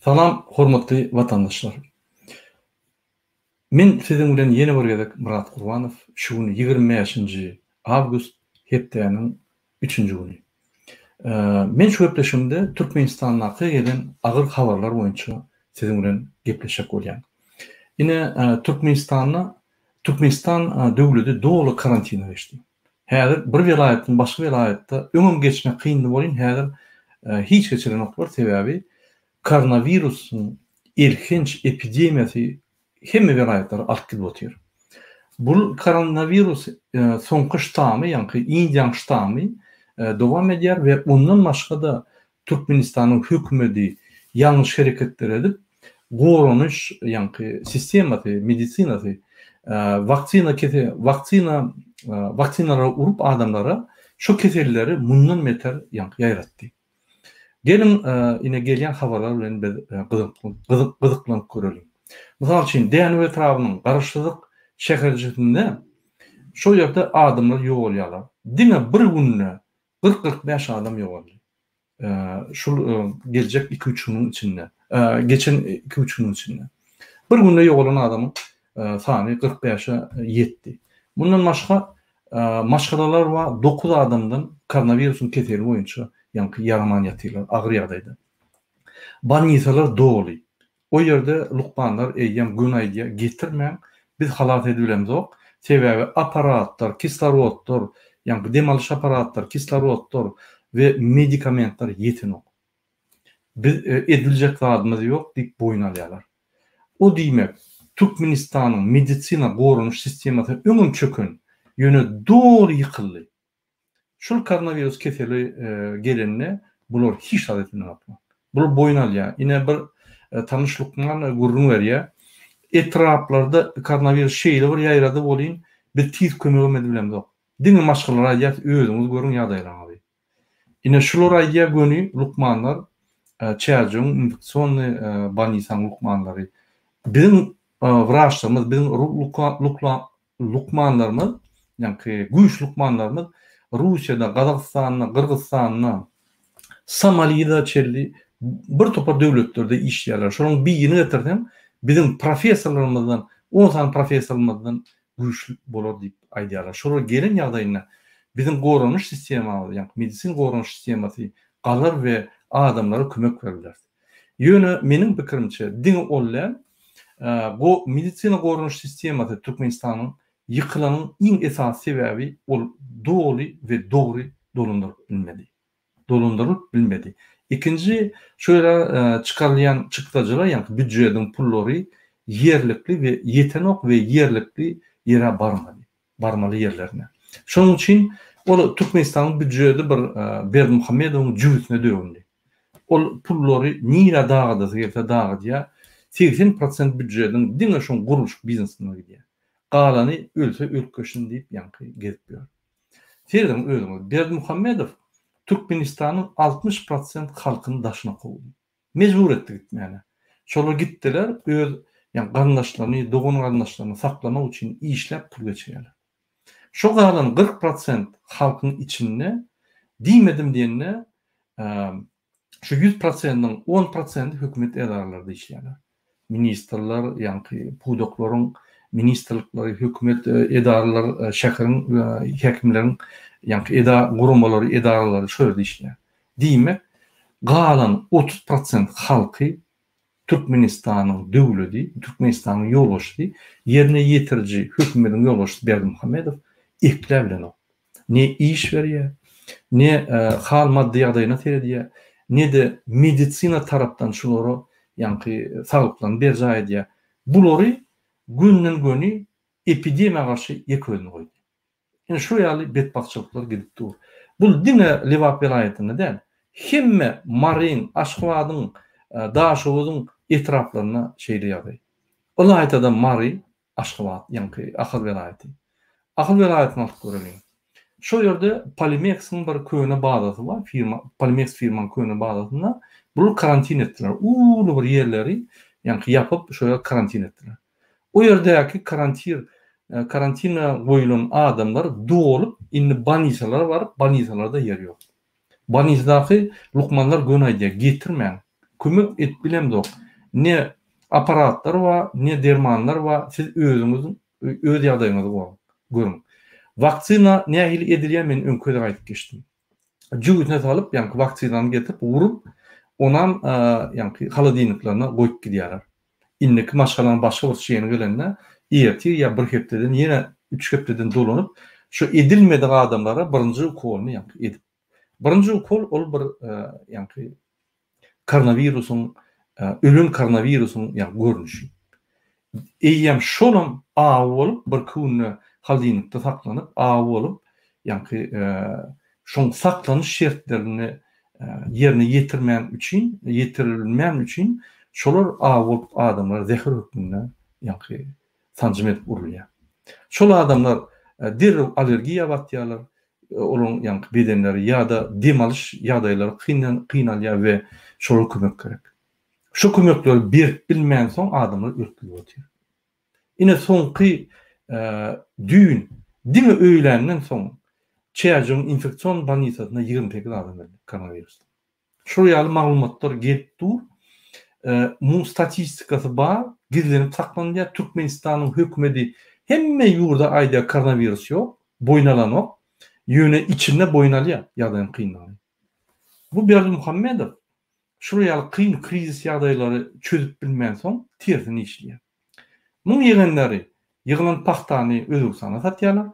Salam hormatly watandaşlar. Men siziň bilen ýene bir gezek Myrat Gurbanow şu gün 25-nji awgust hepdäniň üçünji güni. Men şu gepleşigimde Türkmenistandaky gelen agyr habarlar boýunça siziň bilen gepleşjek bolýan. Ine Türkmenistanda Türkmenistan döwleti doly karantina geçdi. Häzir bir welaýatdan başga welaýatda öňem geçmek kyndy bolyn häzir hiç geçirenoklar sebäbi koronawirusyň elhenç epidemiýasy hemme welaýatlary alyp gidip otyr. Bul koronawirus soňky ştamy ýaňky Indiýaň ştamy dowam edýär we ondan başga-da Türkmenistanyň hökümedi ýalňyş hereketler edip, goranyş ýaňky sistemasy, medisinasy waksina kese waksina waksinalara urup adamlara şo keselleri mundan beter ýaňky ýaýratdy. Geliň ine gelýän habarlar bilen biz gyzyklanyp göreliň. Mysal üçin Dänew etrabynyň Garaşsyzlyk şäherçesinde şo ýerde adamlar ýogalýarlar. Diňe bir günde 40-45 adam ýogaldy. Şul geljek iki-üç günüň içinde, geçen iki-üç günüň içinde. Bir günde ýogalan adamyň sany 45-e ýetdi. Mundan başga maşgalalar bar, 9 adamdan koronawirusyň keseli boýunça ýaňky ýaraman ýatyrlar, agyr ýagdaýda. Bolnisalar doly. O ýerde lukmanlar eýýäm göni aýdýar, getirmäň, biz halas edibilemzok, sebäbi apparatlar, kislorodlar, ýaňky dem alyş apparatlary, kislorodlar we medikamentler ýetenok. Biz ediljek zadymyz ýok diýip boýun alýarlar. O diýmek, Türkmenistanyň medisina goranyş sistemasy öňem çöken, ýöne doly ýykyldy. Şul koronawirus keseli gelende bular hiç zat etmenoklar. Bular boýun alýar. Ine bir tanyş lukman gürrüň berýär. Etraplarda koronawirus şeýle bir ýaýrady welin, biz tiz kömegem edip bilemzok. Diňe maşgalalara aýdýarys, özüňiz görüň ýagdaýlaryňyzy. Ine şular aýdýar göni lukmanlar, Çärjewiň infeksionnyý bolnisaň lukmanlary. Biziň wraçlarymyz, biziň lukmanlarymyz, ýaňky güýçli lukmanlarymyz Russiýada, Gazagystanda, Gyrgyzystanda, Somalida çenli bir topar döwletlerde işleýärler. Şolaryň birini getirseň, biziň professorlarymyzdan, on sany professorymyzdan güýçli bolar diýip aýdýarlar. Şolar gelen ýagdaýynda biziň goranyş sistemamyz, ýaňky medisina goranyş sistemasy galar we adamlara kömek berler. Ýöne meniň pikirimçe diňe ol däl, bu medisina goranyş sistemasy Türkmenistanyň ýykylanyň iň esasy sebäbi ol doly we dogry dolandyryp bilmedi. Dolandyrylyp bilmedi. Ikinji şu ýere çykarylýan çykdajylar ýagny býujediň pullary ýerlikli we ýetenok we ýerlikli ýere barmady. Barmaly ýerlerine. Şonuň üçin ol Türkmenistanyň býujedi bir Berdimuhamedowyň jübüsine döwündi. Ol pullary nirä dagadasy gelse dagadýar. 80 prosent býujediň diňe şoň gurluşyk biznesine gidýär. Galany ölse ölüp geçsin diýip ýaňky gezip ýör. Serediň özüňiz Berdimuhamedow Türkmenistanyň 60 prosent halkyny daşyna kowdy. Mejbur etdi gitmäne. Şolar gitdiler öz ýa garyndaşlaryny, dogan garyndaşlaryny saklamak üçin işläp pul geçirýärler. Şo galan 40 prosent halkyň içinde diýmedim diýende şu 100 prosentiň 10 prosenti hökümet edaralarda işleýärler. Ministrler, ýaňky pudaklaryň ministrlikleri, hökümet edaralar, şäheriň häkimleriň ýaňky eda guramalary, edaralary şo ýerde işleýär. Diýmek, galan 30 prosent halky Türkmenistanyň döwledi, Türkmenistanyň ýolbaşçysy, ýerine ýetiriji hökümediň ýolbaşçysy Berdimuhamedow ekläbilenok. Ne iş berýär, ne hal maddy ýagdaýyna seredýär, ne-de medisina tarapdan şulara ýaňky saglyklaryny berjaý edýär. Bulary gönden-göni epidemiýa garşy ýeke özüni goýdy. Ine şu ýaly betbagtçylyklar gidip dur. Bul diňe Lebap welaýatynda däl, hemme Maryň, Aşgabadyň, Daşoguzyň etraplarynda şeýle ýagdaý. Ylaýta-da Mary, Aşgabat, ýaňky Ahal welaýaty. Ahal welaýatyny alyp göreliň. Şol ýerde Polimex-iň bir köne bazasy bar, firma, Polimex firmaň köne bazasynda bular karantin etdiler. Uly bir ýerleri ýaňky ýapyp, şo ýer karantin etdiler. O ýerdäki karantir, karantina goýulan adamlar dolup, indi bolnisalara baryp, bolnisalarda ýer ýok. Bolnisadaky lukmanlar göni aýdýar, getirmäň. Kömek edip bilemzok. Ne apparatlar bar, ne dermanlar bar, siz özüňiziň öz ýagdaýyňyzy görüň. Waksina nähili edilýär men öňki gezek aýdyp geçdim. Jübüsine salyp, ýaňky waksinany getirip urup, onam ýaňky holodilniklerine goýup gidýärler. Indiki maşgalanyň başga bir çleni gelende ertir ýa bir hepdeden ýene üç hepdeden dolanyp, şu edilmedik adamlara birinji ukolyny ýaňky edip. Birinji ukol ol bir ýaňky koronawirusyň ölen koronawirusyň ýaňky görnüşi. Eýýäm şolam awy bolup birki günde holodilnikde saklanyp awy bolup ýaňky şoň saklanyş şertlerini ýerine ýetirmän üçin ýetirilmän üçin şolar awy bolup adamlara zäher hökmünde ýaňky sanjym edip urulýar. Şol adamlar derrew allergiýa batýarlar, olaryň ýaňky bedenleri ýa-da dem alyş ýagdaýlary kynalýar we şolara kömek gerek. Şo kömekleri berip bilmänsoň adamlar ölüp gidip otyr. Ine soňky düýn diňe öýländen soň Çärjewiň infeksion bolnisasynda 28 adam öldi koronawirusdan. Şol ýaly maglumatlar gelip dur. Muň statistikasy bar, gizlenip saklanylýar. Türkmenistanyň hökümedi hemme ýurda aýdýar koronawirus ýok, boýun alanok. Ýöne içinde boýun alýar ýagdaýyň kynlygyny. Bu Berdimuhamedow şular ýaly kyn krizis ýagdaýlary çözüp bilmänsoň tersine işleýär. Muň ýegenleri ýygylan pagtany Özbegistana satýarlar.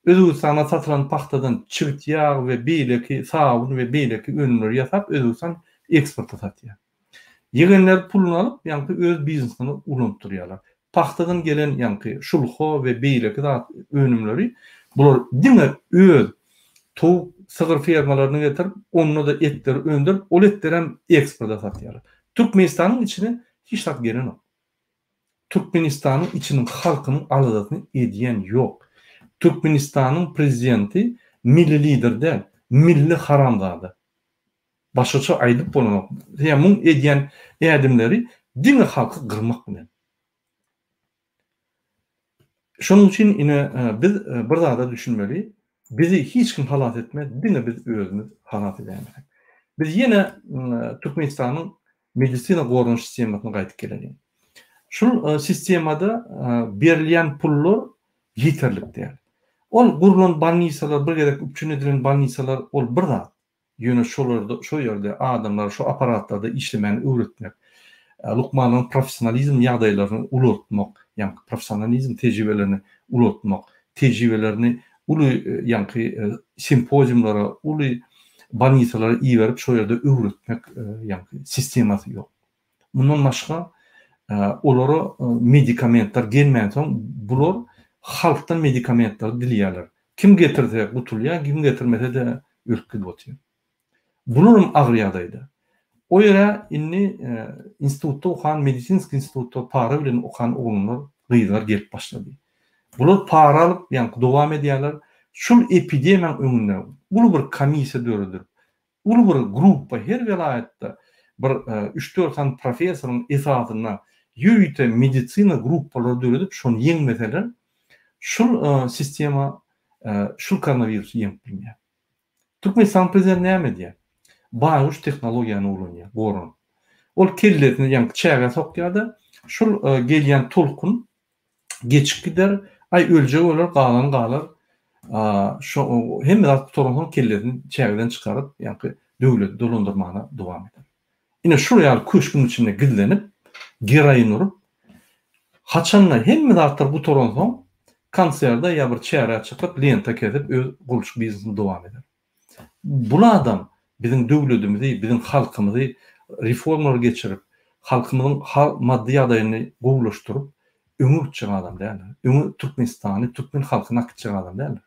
Özbegistana satylan pagtadan çigit ýag we beýleki sabyn we beýleki önümleri ýasap Özbegistan eksporta satýar. Ýegenler puluny alyp ýaňky öz biznesini ulanyp durýarlar. Pagtadan gelen ýaňky şulha we beýleki zat önümleri bular diňe öz towuk, sygyr fermalaryna getirip onda-da etleri öndürip ol etlerem eksporta satýarlar. Türkmenistanyň içine hiç zat gelenok. Türkmenistanyň içiniň halkynyň aladasyny edýän ýok. Türkmenistanyň prezidenti milli lider däl, milli haramzada. Başgaça aýdyp bolanok. Sebäbi muň edýän ädimleri diňe halky gyrmak bilen. Şonuň üçin ine biz bir zada düşünmeli, bizi hiç kim halas etmez, diňe biz özümiz halas edäýmesek. Biz ýene Türkmenistanyň medisina goranyş sistemasyna gaýdyp geleliň. Şul sistemada berilýän pullar ýeterlik däl. Ol gurlan bolnisalar, bir gezek üpjün edilen bolnisalar ol bir zat. Ýöne şolarda, şo ýerde adamlara şo apparatlarda işlemäni öwretmek, lukmanlaryň professionalizm ýagdaýlaryny ulaltmak, ýaňky professionalizm tejribelerini ulaltmak, tejribelerini uly ýaňky simpoziumlara, uly bolnisalara iberip şo ýerde öwretmek ýaňky sistemasy ýok. Mundan başga olara medikamentler gelmänsoň bular halkdan medikamentleri dileýärler. Kim getirse gutulýar, kim getirmese-de ölüp gidip otyr. Bularam agyr ýagdaýda. O ýere indi institutda okan, medisinskiý institutda para bilen okan oglanlar, gyzlar gelip başlady. Bular para alyp, ýaňky dowam edýärler. Şul epidemiýanyň öňünde uly bir komissiýa döredilip, Uly bir gruppa her welaýatda bir üç-dört sany professoryň esasynda ýörite medisina gruppalary döredip şony ýeňmeseler şul sistema şul koronawirusy ýeňip bilmeýär. Türkmenistanyň prezidenti näme edýär? Baýguş tehnologiýany ulanýar, goranyp. Ol kellesini ýaňky çägä sokýar-da, şul gelýän tolkun geçip gider, aý öljek öler, galan galar, şo hemme zat gutaransoň kellesini çägeden çykaryp, ýaňky döwleti dolandyrmana dowam eder. Ine şul ýaly köşgüň içinde gizlenip, geroin urup, haçanda hemme zatlar gutaransoň konserde ýa bir çärä çykyp, lenta kesip öz gurluşyk biznesini dowam eder. Bul adam biziň döwledimizi, biziň halkymyzy reformalar geçirip, halkymyzyň hal maddy ýagdaýyny gowulaşdyryp, öňe gitjek adam däldir. Öňe Türkmenistany, türkmen halkyny akitjek adam däldir.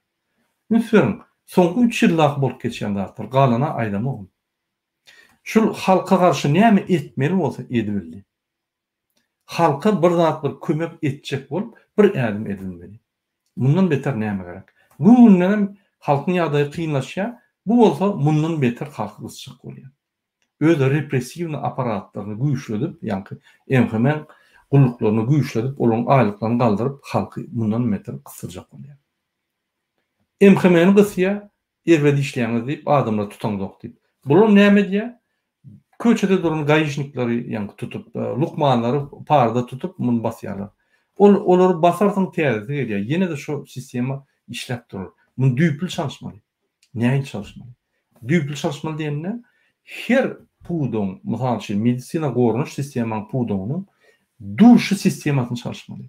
Üns beriň, soňky üç ýyldaky bolup geçýän zatlar, galana aýdamogyn. Şul halka garşy näme etmeli bolsa edibildi. Halka bir zat bir kömek etjek bolup bir ädim edilmeli. Mundan beter näme gerek? Gün-gündenem halkyň ýagdaýy kynlaşýar, bu bolsa mundan beter halky gysjak bolýar. Öz repressiwnyý apparatlaryny güýçledip, ýaňky MHM-iň gulluklaryny güýçledip, olaryň aýlyklaryny galdyryp, halky mundan beter gysdyrjak bolýar. MHM-ni gysýar, erbet işleýäňiz diýip, adamlary tutaňzok diýip. Bular näme edýär? Köçede duran gaişnikleri ýaňky tutup, lukmanlary parada tutup muny basýarlar. Ol olary basarsyň täzesi gelýär. Ýene-de şo sistema işläp durar. Muny düýpli çalyşmaly. Nähili çalyşmaly? Düýpli çalyşmaly diýende her pudagyň, mysal üçin medisina goranyş sistemaň pudagynyň durşy sistemasyny çalyşmaly.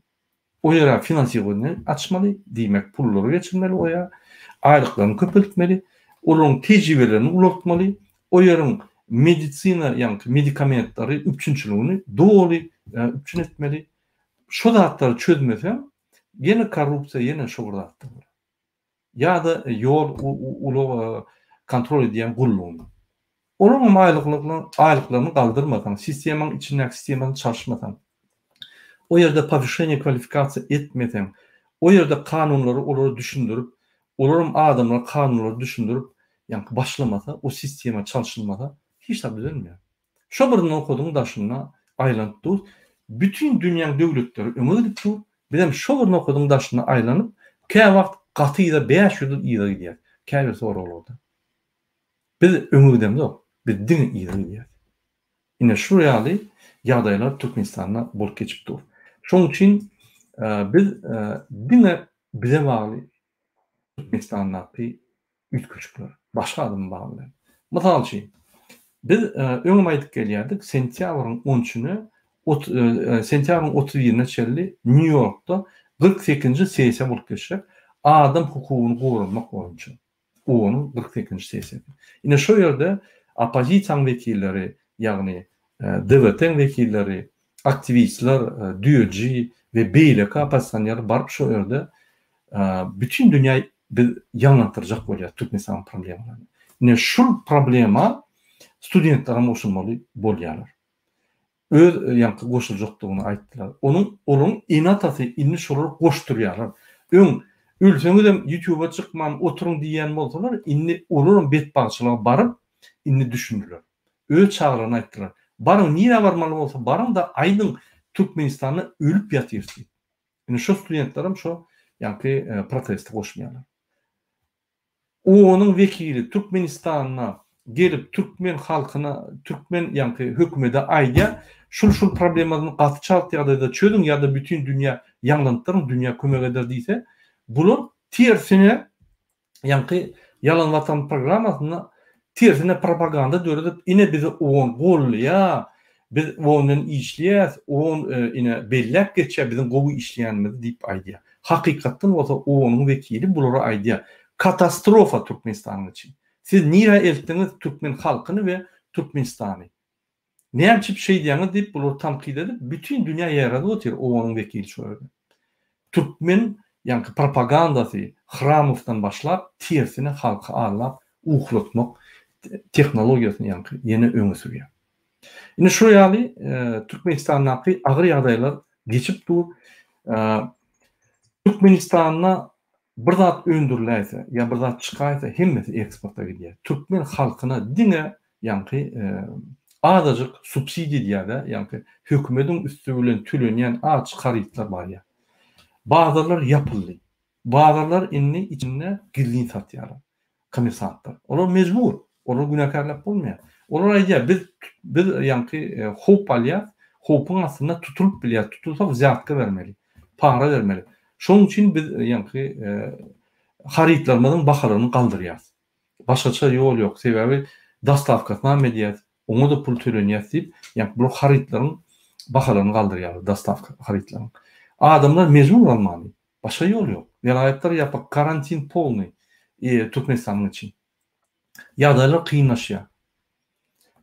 O ýere finansirowaniýa açmaly, diýmek pullary geçirmeli o ýere, aýlyklaryny köpeltmeli, olaryň tejribelerini ulaltmaly, o ýeriň medisina, ýagny medikamentleri üpjünçiligini doly üpjün etmeli. Şo zatlary çözmeseň, ýene korrupsiýa, ýene şo bir zatlar bolar. Ýa-da ýol ulag kontrol edýän gullugyny. Olaryň hem aýlyklaryny galdyrmasaň, sistemaň içindäki sistemasyny çalyşmasaň, o ýerde powyşeniýe kwalifikasiýa etmeseň, o ýerde kanunlary olara düşündirip, olaram adamlara kanunlary düşündirip, ýaňky başlamasa, o sistema çalşylmasa, hiç zat düzelmeýär. Şo bir nokadyň daşynda aýlanyp dur. Bütin dünýäň döwletleri öňe gidip dur. Bizem şo bir nokadyň daşynda aýlanyp, käwagt gaty yza 500 ýyl yza gidýäs. Käbir soraglarda. Biz öňe gidemzok. Biz diňe yza gidýäs. Ine şu ýaly ýagdaýlar Türkmenistanda bolup geçip dur. Şonuň üçin biz diňe bize bagly Türkmenistandaky üýtgeşikler. Başga adama bagly däl. Mysal üçin, biz öňem aýdyp gelýärdik, sentýabryň on üçüne, sentýabryň 31-ine çenli Nýu-Ýorkda 48-nji sessiýa bolup geçjek, adam hukugyny goramak boýunça. OON-yň 48-nji sessiýasy. Ine şo ýerde oppozisiýanyň wekilleri, ýagny DWT-iň wekilleri, aktiwistler, düýeji we beýleki oppozisionerler baryp şo ýerde bütin dünýä biz ýaňlantdyrjak bolýar Türkmenistanyň problemalaryny. Ine şul problema studentlerem goşulmaly bolýarlar. Öz ýaňky goşuljakdygyny aýtdylar. Onuň olaryň ene-atasy indi şolary goşdurýarlar. Öň ölseňizem ýutuba çykman oturyň diýýän bolsalar indi olaram betbagtçylyga baryp indi düşündiler. Öz çagalaryna aýtdylar. Baryň nirä barmaly bolsa baryň-da aýdyň Türkmenistanda ölüp ýatyrys diýip. Indi şo studentlerem şo ýaňky proteste goşulýarlar. OON-yň wekili Türkmenistanda gelip türkmen halkyna, türkmen ýaňky hökümede aýdýar, şul şul problemasyny gaty çalt ýagdaýda çözüň ýa-da bütin dünýä ýaňlantdyryň, dünýä kömek eder diýse, bular tersine ýaňky Ýalan Watan programmasynda tersine propaganda döredip, ine bizi OON gollaýar, biz OON bilen işleýäs, OON ine belläp geçýär biziň gowy işleýänimizi diýip aýdýar. Hakykatdan bolsa OON-yň wekili bulara aýdýar, katastrofa Türkmenistanyň üçin. Siz nirä eltdiňiz türkmen halkyny we Türkmenistany? Näme üçin şeýdýäňiz diýip bulary tankyt edip bütin dünýä ýaýradyp otyr OON-yň wekili şo ýerde. Türkmen ýaňky propagandasy Hramowdan başlap tersine halky aldap uklatmak tehnologiýasyny ýaňky ýene öňe sürýär. Indi şu ýaly Türkmenistandaky agyr ýagdaýlar geçip dur. Türkmenistanda Bir zat öndüriläýse ýa bir zat çykaýsa hemmesi eksporta gidýär. Türkmen halkyna diňe ýaňky azajyk subsidiýa diýýärler, ýaňky hökümediň üsti bilen tölenýän azajyk harytlar barýar. Bazarlar ýapyldy. Bazarlar indi içinde gizlin satýarlar. Kommersantlar. Olar mejbur. Olary günäkärläp bolmaýar. Olar aýdýar, biz biz ýaňky howp alýas, howpuň astynda tutulyp bilýäs, tutulsak wzýatka bermeli, para bermeli. Şonuň üçin biz ýaňky harytlarymyzyň bahalaryny galdyrýas. Başgaça ýol ýok. Sebäbi dostawkasynam edýäs, oňa-da pul tölenýäs diýip, ýaňky bular harytlaryň bahalaryny galdyrýarlar, dostawka harytlaryň. Adamlar mejbur almaly. Başga ýol ýok. Welaýatlar ýapyk, karantin polnyý Türkmenistanyň içi. Ýagdaýlar kynlaşýar.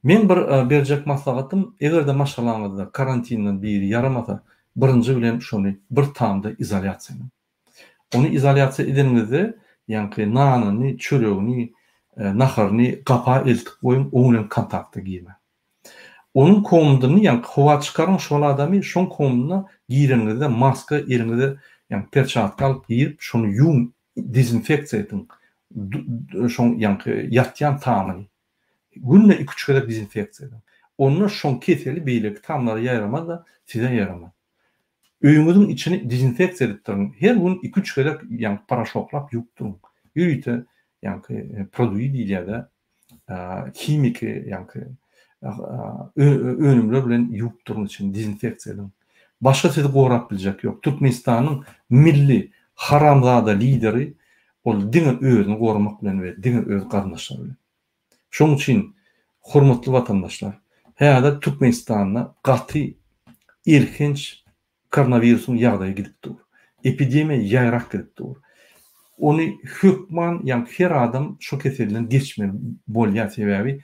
Meň bir berjek maslahatym, eger-de maşgalaňyzda karantinden biri ýaramasa, birinji bilen şony bir tamda izolýasiýa ediň. Ony izolýasiýa edeniňizde, ýaňky nanyny, çöregini, naharyny gapa eltip goýuň, oň bilen kontakta girmäň. Onuň komndyny ýaňky howa çykaryň şol adamy şoň komndyna gireniňizde maska eliňize ýaňky perçatka alyp girip şony ýuwuň dezinfeksiýa ediň şoň ýaňky ýatýan tamyny günde iki üç gezek dezinfeksiýa ediň onda şoň keseli beýleki tamlara ýaýramaz-da size ýaýramaz. Öýüňiziň içini dezinfeksiýa edip duruň. Her gün iki-üç gezek ýaňky poroşoklap ýuwup duruň. Ýörite ýaňky produi diýilýär-de, himiki ýaňky. önümler bilen ýuwup duruň içini, dezinfeksiýa ediň. Başga sizi gorap biljek ýok. Türkmenistanyň milli haramzada lideri ol diňe özüni goramak bilen we diňe öz garyndaşlary bilen. Şonuň üçin hormatly watandaşlar, häzir Türkmenistanda gaty elhenç koronawirusyň ýagdaýy gidip dur. Epidemiýa ýaýrap gidip dur. Ony hökman ýaňky her adam şo keselden geçmeli bolýar sebäbi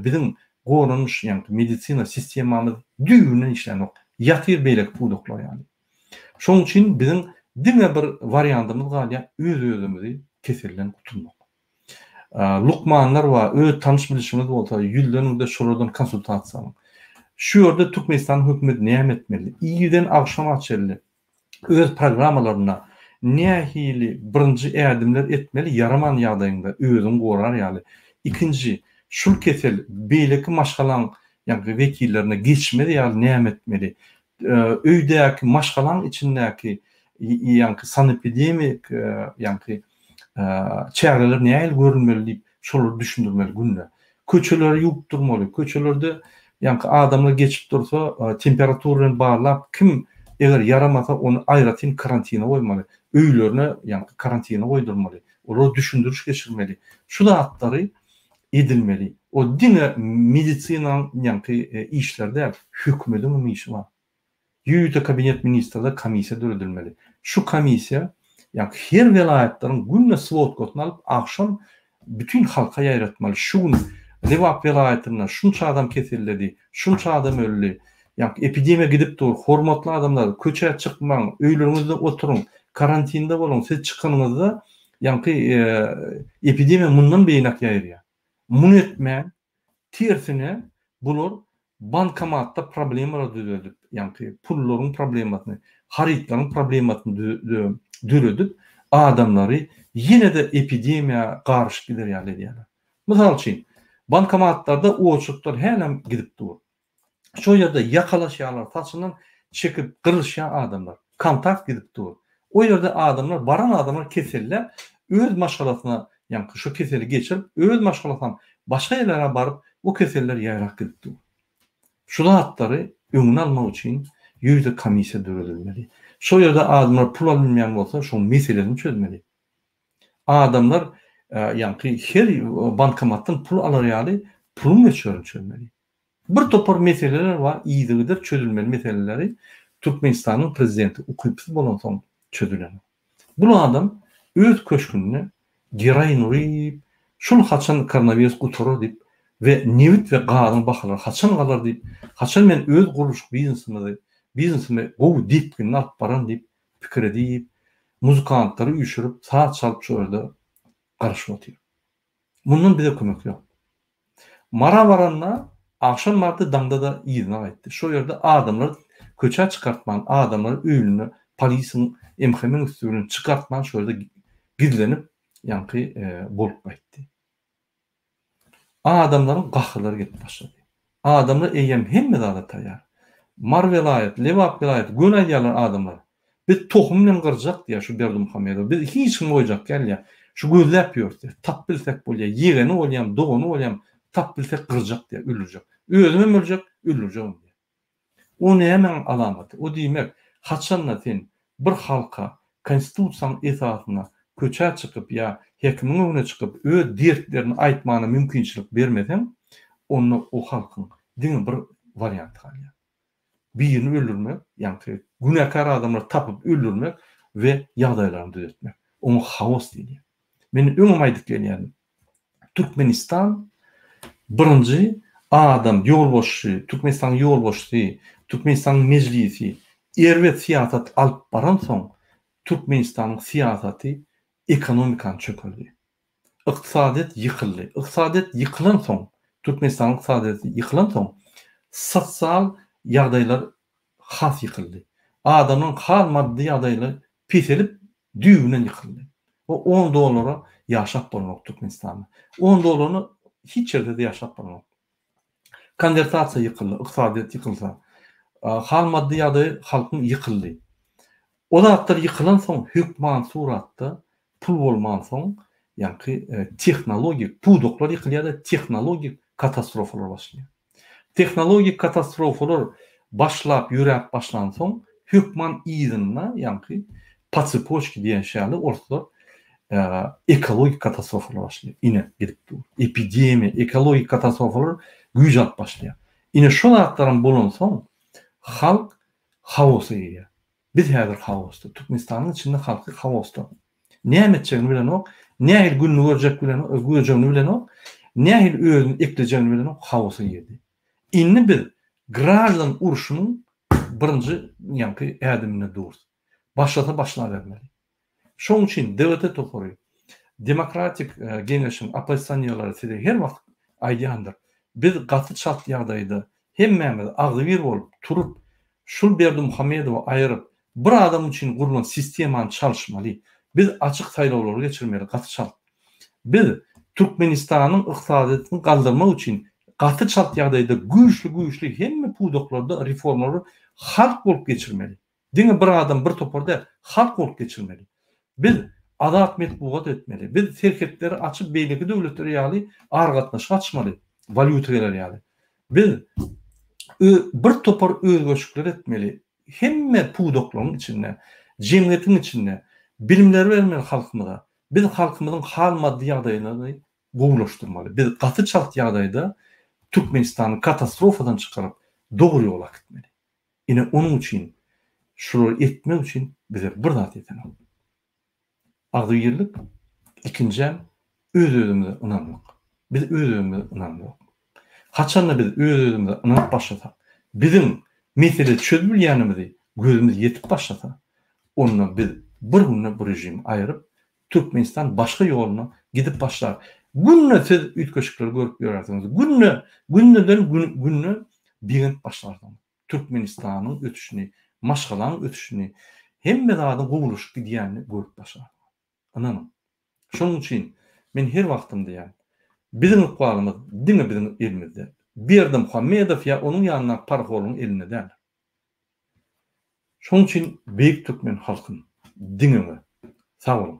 biziň goranyş ýaňky medisina sistemamyz düýbünden işlänok. Ýatyr beýleki pudaklar ýaly. Şonuň üçin biziň diňe bir wariandymyz galýar öz-özümizi keselden gutulmak. Lukmanlar bar, öz tanyş-bilişiňiz bolsa, ýüzleniň-de şolardan konsultasiýa alyň. Şu ýerde Türkmenistanyň hökümeti näme etmeli? Irden agşama çenli öz programmalarynda nähili birinji ädimler etmeli ýaraman ýagdaýyňda özüňi gorar ýaly. Ikinji, şul kesel beýleki maşgalaň ýagny wekillerine geçmez ýaly näme etmeli? Öýdäki maşgalaň içindäki ýaňky sanepidemik ýaňky çäreler nähili görülmeli diýip şolary düşündirmeli günde. Köçeleri ýuwup durmaly. Köçelerde ýaňky adamlar geçip dursa temperatura bilen barlap kim eger ýaramasa ony aýratyn karantina goýmaly. Öýlerine ýaňky karantina goýdurmaly. Olara düşündiriş geçirmeli. Şu zatlary edilmeli. O diňe medisinaň ýaňky işleri däl, hökümediň hem işi bar. Ýörite kabinet ministrler komissiýa döredilmeli. Şu komissiýa ýaňky her welaýatlaryň günde swodkasyny alyp agşam bütin halka ýaýratmaly. Şu gün Lebap welaýatynda şunça adam keselledi, şunça adam öldi. Ýaňky epidemiýa gidip dur. Hormatly adamlar köçä çykmaň, öýleriňizde oturyň, karantinde boluň. Siz çykanyňyzda ýaňky epidemiýa mundan beýläk ýaýraýar. Muny etmän, tersine bular bankomatda problemalar düzedip, ýaňky pullaryň problemasyny, harytlaryň problemasyny döredip, adamlary ýene-de epidemiýa garyşyp gider ýaly edýärler. Mysal üçin, bankomatlarda oçurtlar hälem gidip dur. Şo ýerde ýakalaşýarlar, saçyndan çekip gyrylyşýan adamlar. Kontakt gidip dur. O ýerde adamlar, baran adamlar keselläp, öz maşgalasyna ýaňky şo keseli geçirip, öz maşgalasynam başga ýerlere baryp, o keseller ýaýrap gidip dur. Şu zatlary öňüni almak üçin ýörite komissiýa döredilmeli. Şo ýerde adamlar pul alynmaýan bolsa, şoň meselesini çözmeli. Adamlar ýaňky her bankomatdan pul alar ýaly puluň möçberini çözmeli. Bir topar meseleler bar yzygider çözülmeli meseleleri Türkmenistanyň prezidenti ukypsyz bolansoň çözülenok. Bul adam öz köşgünde geroin uryp şul haçan koronawirus gutarar diýip we nebit we gazyň bahalary haçan galar diýip haçan men öz gurluşyk biznesimizi biznesimi gowy depginde alyp baran diýip pikir edip muzykantlary üýşürip saz çalyp şo ýerde garaşyp otyr. Mundan bize kömek ýok. Mara baranda agşam bardy daňda-da yzyna gaýtdy. Şo ýerde adamlary köçä çykartman, adamlary öýünde polisiň, MHM-iň üsti bilen çykartman şo ýerde gizlenip ýaňky bolup gaýtdy. Adamlaryň gaharlary gelip başlady. Adamlar eýýäm hemme zada taýýar. Mary welaýat, Lebap welaýaty göni aýdýarlar adamlar. Biz tohum bilen gyrjak diýýär şu Berdimuhamedow. Biz hiç kimi goýjak däl diýýär. Şu gözläp ýörüs diýýär. Tap bilsek bolýar. Ýegeni bolýam, dogany bolýam, tap bilsek gyrjak diýýär, öldürjek. Özümem öljek, öldürjegem diýýär. O nämäň alamaty? O diýmek, haçanda sen bir halka konstitusiýanyň esasynda köçä çykyp ýa hekimiň öňüne çykyp öz dertlerini aýtmana mümkinçilik bermeseň, onda o halkyň diňe bir warianty galýar. Birini öldürmek, ýaňky günäkär adamlary tapyp öldürmek we ýagdaýlaryny düzetmek. Oňa haos diýilýär. Men öňem aýdyp gelýärdim. Türkmenistan birinji adam ýolbaşçy, Türkmenistanyň ýolbaşçysy, Türkmenistanyň mejlisi erbet syýasat alyp baransoň Türkmenistanyň syýasaty ekonomikany çökerdi. Ykdysadyýet ýykyldy. Ykdysadyýet ýykylansoň, Türkmenistanyň ykdysadyýeti ýykylansoň, sosial ýagdaýlar has ýykyldy. Adamlaryň hal maddy ýagdaýlary peselip, düýbünden ýykyldy. O on dollara ýaşap bolanok Türkmenistanda. On dollaryna hiç ýerde-de ýaşap bolanok. Konwertasiýa ýykyldy, ykdysadyýet ýykylsa, hal maddy ýagdaýy halkyň ýykyldy. O zatlar ýykylansoň hökman suratda pul bolmansoň ýaňky tehnologik pudaklar ýykylýar-da tehnologik katastrofalar başlaýar. Tehnologik katastrofalar başlap ýöräp başlansoň hökman yzynda ýaňky po tsepoçke diýen şäli orslar ekologik katastrofalar başlaýar. Ine gidip dur. Epidemiýa, ekologik katastrofalar güýç alyp başlaýar. Ine şo zatlaram bolansoň halk haosa girýär. Biz häzir haosda. Türkmenistanyň içinde halky haosda. Näme etjegini bilenok, nähili gününi görjek bilenok, görjegini bilenok, nähili özüni eklejegini bilenok, haosa girdi. Indi biz graždan urşunyň birinji ýaňky ädiminde durus. Başlasa başlabermeli. Şoň üçin DWT topary, Demokratik geňeşiň oppozisionerleri size her wagt aýdýandyr, biz gaty çalt ýagdaýda hemmämiz agzybir bolup turup şul Berdimuhamedowy aýyryp bir adam üçin gurlan sistemany çalyşmaly. Biz açyk saýlawlary geçirmeli gaty çalt. Biz Türkmenistanyň ykdysadyýetini galdyrmak üçin gaty çalt ýagdaýda güýçli güýçli hemme pudaklarda reformalary halk bolup geçirmeli. Diňe bir adam, bir topar däl, halk bolup geçirmeli. Biz azat metbugat etmeli. Biz serhetleri açyp beýleki döwletler ýaly aragatnaşyk açmaly, walýuta geler ýaly. Biz bir topar özgerişikler etmeli. Hemme pudaklaryň içinde, jemgyýetiň içinde bilimleri bermeli halkymyza. Biz halkymyzyň hal-maddy ýagdaýyny gowulaşdyrmaly. Biz gaty çalt ýagdaýda Türkmenistany katastrofadan çykaryp, dogry ýola äkitmeli. Ine onuň üçin şulary etmek üçin bize bir zat ýetenok. Agzybirlik, ikinjem öz-özümize ynanmak. Biz öz-özümize ynanmok. Haçanda biz öz-özümize ynanyp başlasak, biziň mesele çözüp bilýänimizi gözümiz ýetip başlasa, onda biz bir günde bu režimi aýyryp, Türkmenistan başga ýoluna gidip başlar. Günde siz üýtgeşikleri görüp ýörersiňiz. Günde, gündeden günde begenip başlarsyňyz. Türkmenistanyň ösüşini, maşgalaň ösüşini, hemme zadyň gowulaşyp gidýänini görüp başlarsyňyz. Ynanyň. Şonuň üçin men her wagtym diýýän, biziň ykbalymyz diňe biziň elimizde. Berdimuhamedow ýa onuň ýanyndaky parahorlaryň elinde däldir. Şonuň üçin beýik türkmen halkym diňe öňe. Sag boluň.